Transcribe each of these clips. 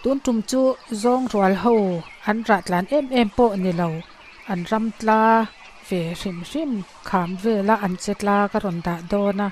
Tun tum chu zawng rual ho an rah tlan em em pawh ni lo, an ram tla ve hrim hrim kham vela an che tla ka rawn dah dawn a.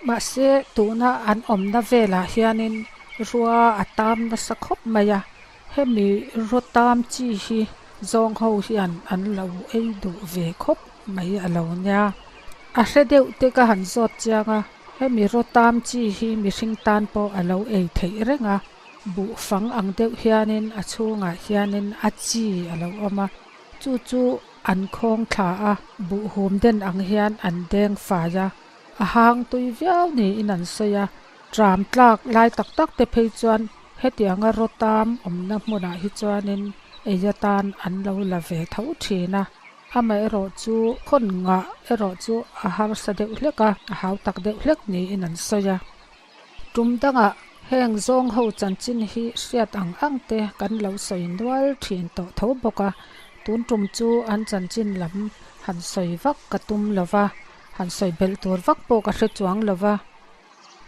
Mahse tuna an awmna velah hianin rua a tam nasa khawp mai a, hemi raw tam chi hi zawng ho hian an lo ei duh ve khawp mai a lo nia. A hre deuh te ka han zawt chiang a, hemi raw tam chi hi mihring tan pawh a lo ei theih reng a, buh fang ang deuh hianin a chhungah hianin a chi a lo awm a, chu chu an khawng thla a, buh hum den ang hian an deng fai a, a hang tui viau niin an sawi a, tram tlak lai tak tak te phei chuan hetianga raw tam awmna hmunah hi chuanin ei atan an lo la ve tho thin a. Amaherawh chu khawn ngah erawh chu a harsa deuh hlek a, a hau tak deuh hlek niin an sawi a. Tum dangah heng zawng ho chanchin hi hriat ang ang te kan lo sawi nual thin tawh tho bawk a, tun tum chu an chanchin lam han sawi vak ka tum lo va, han sawi belh tur vak pawh ka hre chuang lo va.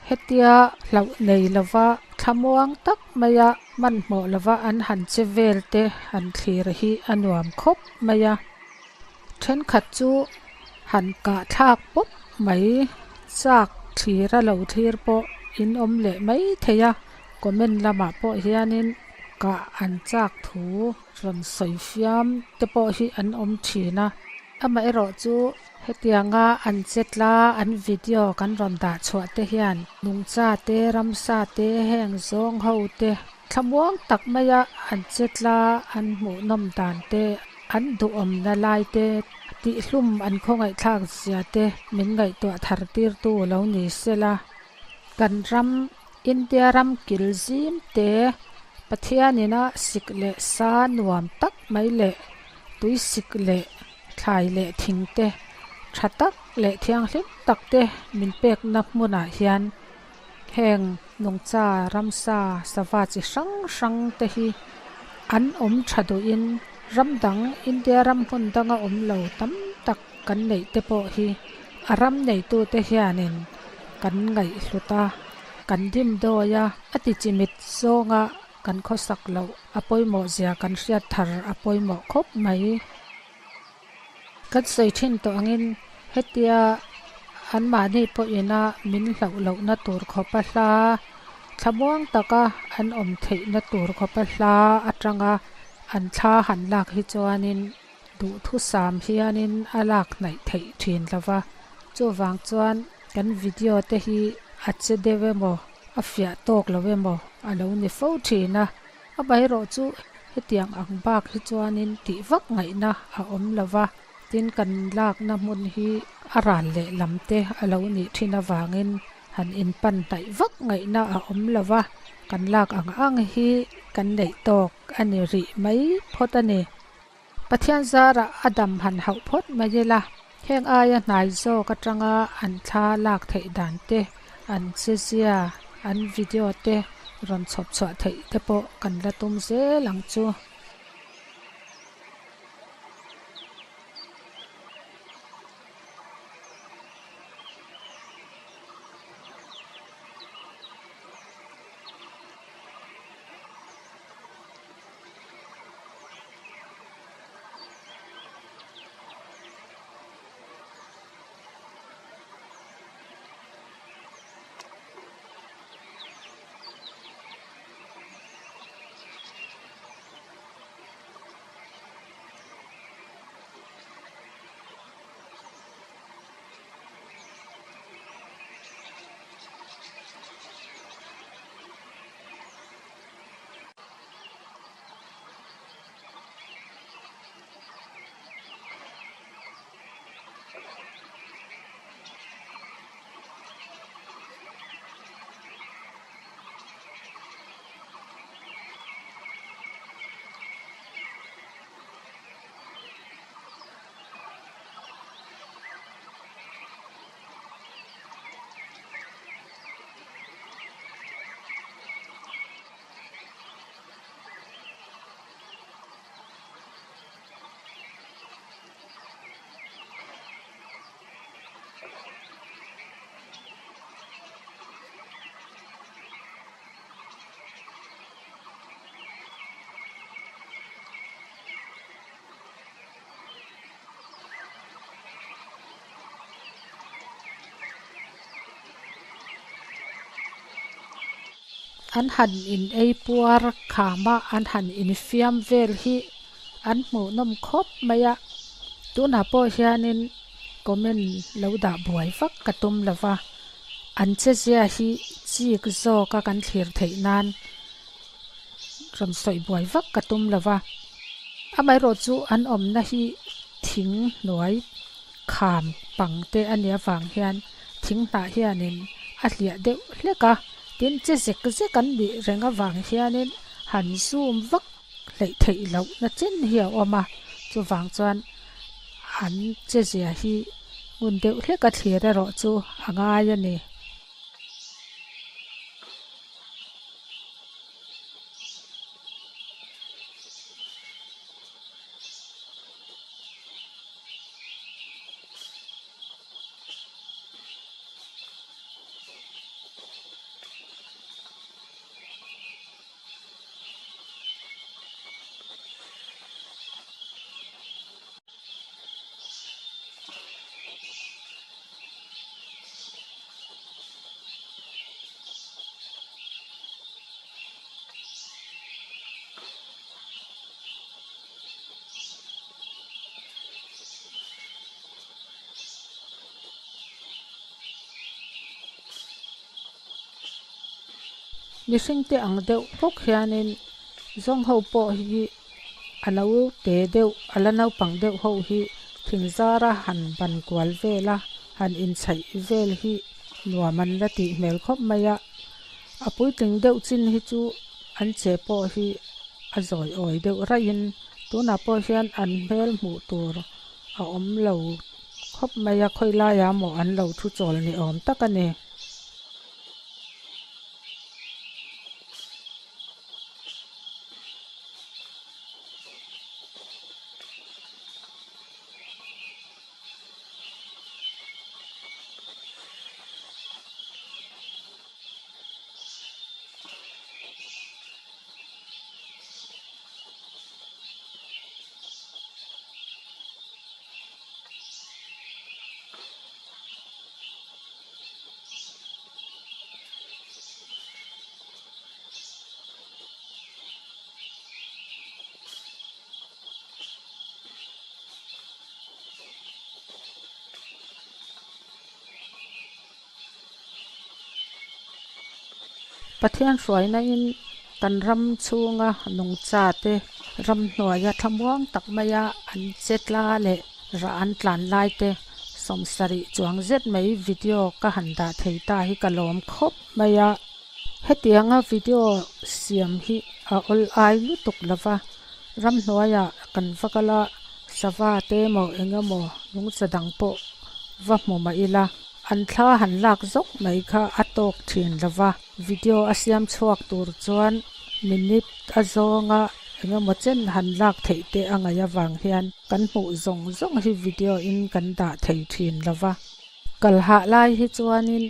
Hetia hlauh nei lova thlamuang tak maia hmanhmawh lova an han che vel te han thlir hi a nuam khawp mai a. Thenkhat chu han kah thlak pawp mai chak thlir a lo thlir pawh in awm leh mai thei a, comment lamah pawh hianin kah an chak thu rawn sawi fiam te pawh hi an awm thin a. Amaherawh chu hetianga an che tla an video kan rawn dah chhuah te hian nungcha te ramsa te heng zawng ho te thlamuang tak maia an che tla an hmuhnawm dan te an duhawmna lai te tihhlum an khawngaihthlak zia te min ngaihtuah thar tirtu lo ni sela. Kan ram India ram kil zim te Pathianina sik leh sa nuam tak mai leh tui sik leh thlai leh thing te tha tak leh thianghlim tak te min pekna hmunah hian heng nungcha ramsa sava chi hrang hrang te hi an awm tha duhin ram dang India ram hmun danga awm lo tam tak kan neih te pawh hi a ram neitute hianin kan ngaihhlut a, kan dimdawi a, a ti chimit zawnga kan khawsak loh a pawimawh zia kan hriat thar a pawimawh khawp mai. Kan sawi thin tawh angin hetia anmahni pawhina min hlauh lohna tur khawpa hla thlamuang taka an awm theihna tur khawpa hla atanga an thla han lak hi chuanin duhthusam hianin a lak hnaih theih thin lo va, chuvang chuan kan video te hi a che deuh emaw a fiah tawk lo emaw a lo ni fo thin a, amaherawh chu hetiang ang bak hi chuanin tih vak ngaihna a awm lo va, tin kan lakna hmun hi a ral leh lam te a lo nih thin avangin han inpan hnaih vak ngaihna a awm lo va, kan lak ang ang hi kan neih tawk a ni rih mai phawt a ni. Pathian zarah a dam han hauh phawt mai ila, heng aia hnai zawk atanga an thla lak theih dan te, an chezia, an video te rawn chhawp chhuah theih te pawh kan la tum zel ang chu. An han in ei puar kham a an han infiam vel hi an hmuhnawm khawp mai a tunah pawh hianin comment lo dah buai vak ka tum lo va an che zia hi chik zawk a kan thlir theih nan rawn sawi buai vak ka tum lo va amaherawh chu an awmna hi thing hnuai kham pang te a nih avang hian thing hnah hianin a hliah deuh hlek a tin che zek zek an nih reng avang hianin han zoom vak hleih theih loh na chen hi a awm a chuvang chuan an che zia hi ngun deuh hlek a thlir erawh chu a ngai a ni. Mihring te ang deuh bawk hianin zawng ho pawh hi a lo te deuh a la naupang deuh ho hi thing zara han ban kual vel a han inchhaih vel hi nuam an la tih hmel khawp mai a a puitling deuh chin hi chu an che pawh hi a zawi awi deuh raih in tunah pawh hian an hmel hmuh tur a awm lo khawp mai a khawi laiah maw an lo thu chawl ni awm tak a ni. Pathian hruaina in kan ram chhunga nungcha te ramhnuaia thlamuang tak maia an che tla leh rah an tlan lai te sawmsarih chuang zet mai video ka han dah thei ta hi ka lawm khawp mai a. Hetianga video siam hi a awl ai lutuk lova ramhnuaiah kan va kal a sava te emaw eng emaw nungcha dang pawh va hmu mah ila an thla han lak zawk mai kha a tawk thin lova video a siam chhuak tur chuan minute a zawnga eng emaw chen han lak theih te a ngaih avang hian kan hmuh zawng zawng hi video in kan dah thei thin lova kal hah lai hi chuanin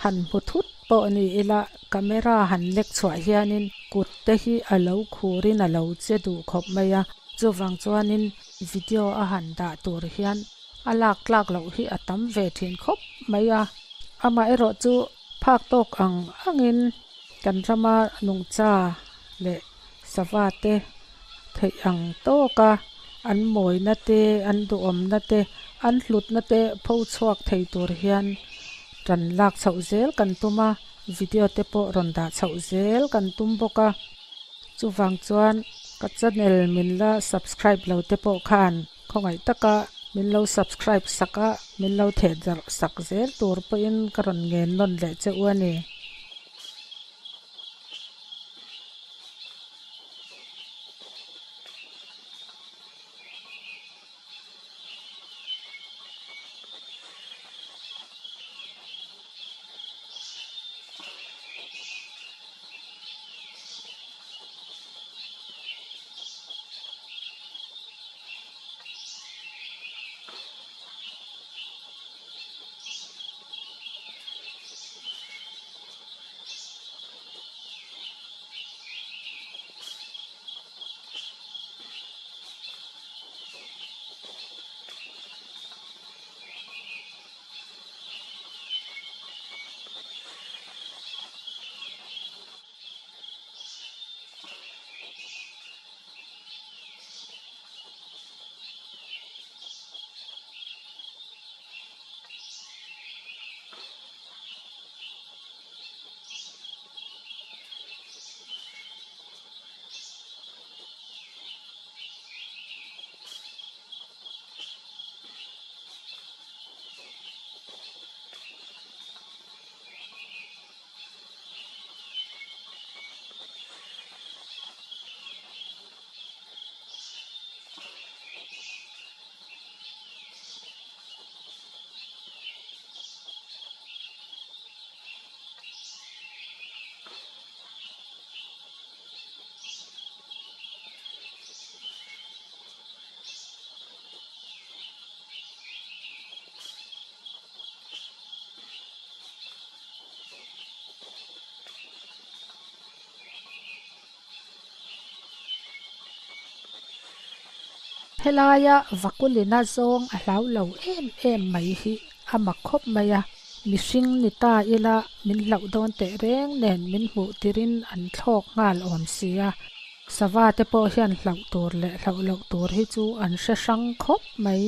han hmu thut pawh ni ila camera han lek chhuah hianin kut te hi a lo khurin a lo che duh khawp mai a chuvang chuanin video a han dah tur hian a lak tlak loh hi a tam ve thin khawp mai a amaherawh chu phak tawk ang angin kan rama nungcha leh sava te theih ang tawk a an mawina te an duhawmna te an hlutna te pho chhuak thei tur hian tan lak chhoh zel kan tum a video te pawh rawn dah chhoh zel kan tum bawk a chuvang chuan ka channel min la subscribe lo te pawh khan khawngaih taka min lo subscribe sak a min lo theh darh sak zel tur pawhin ka rawn ngen nawn leh che u a ni. Helaia Vakulina zawng a hlau lo em em mai hi a mak khawp mai a, mihring ni ta ila min hlauh dawn teh reng nen min hmuh tirin an thlawk nghal awm si a, sava te pawh hian hlauh tur leh hlauh loh tur hi chu an hre hrang khawp mai.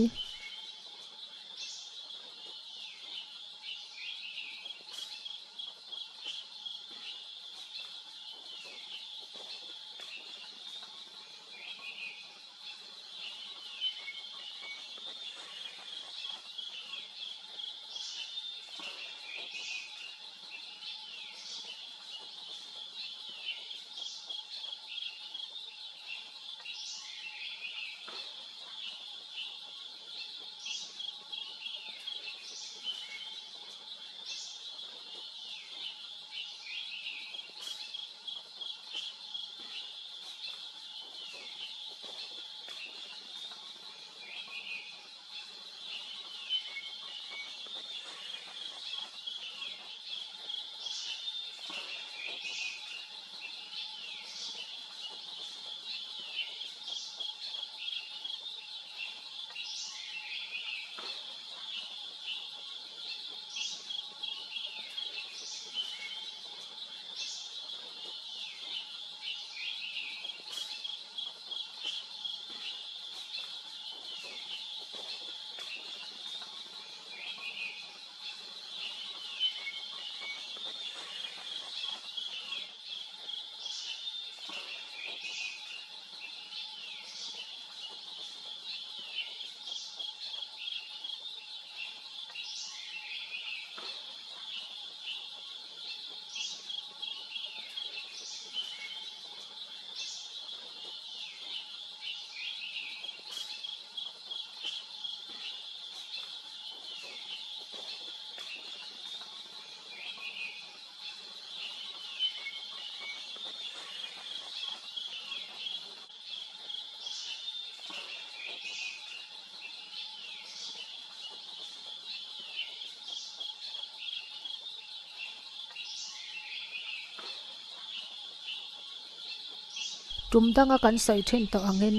Tum danga kan sawi thin tawh angin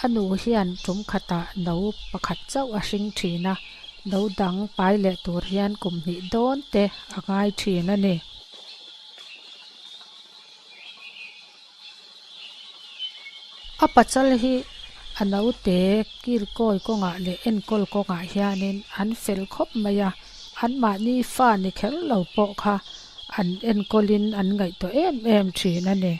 a nu hian tum khatah no pakhat chauh a hring thin a, no dang pai leh tur hian kum hnih dawn te a ngai thin a ni. A pachal hi a naute kilkawi kawngah leh enkawl kawngah hianin an fel khawp mai a, anmahni fa ni kher lo pawh kha an enkawlin an ngaihtuah em em thin a ni.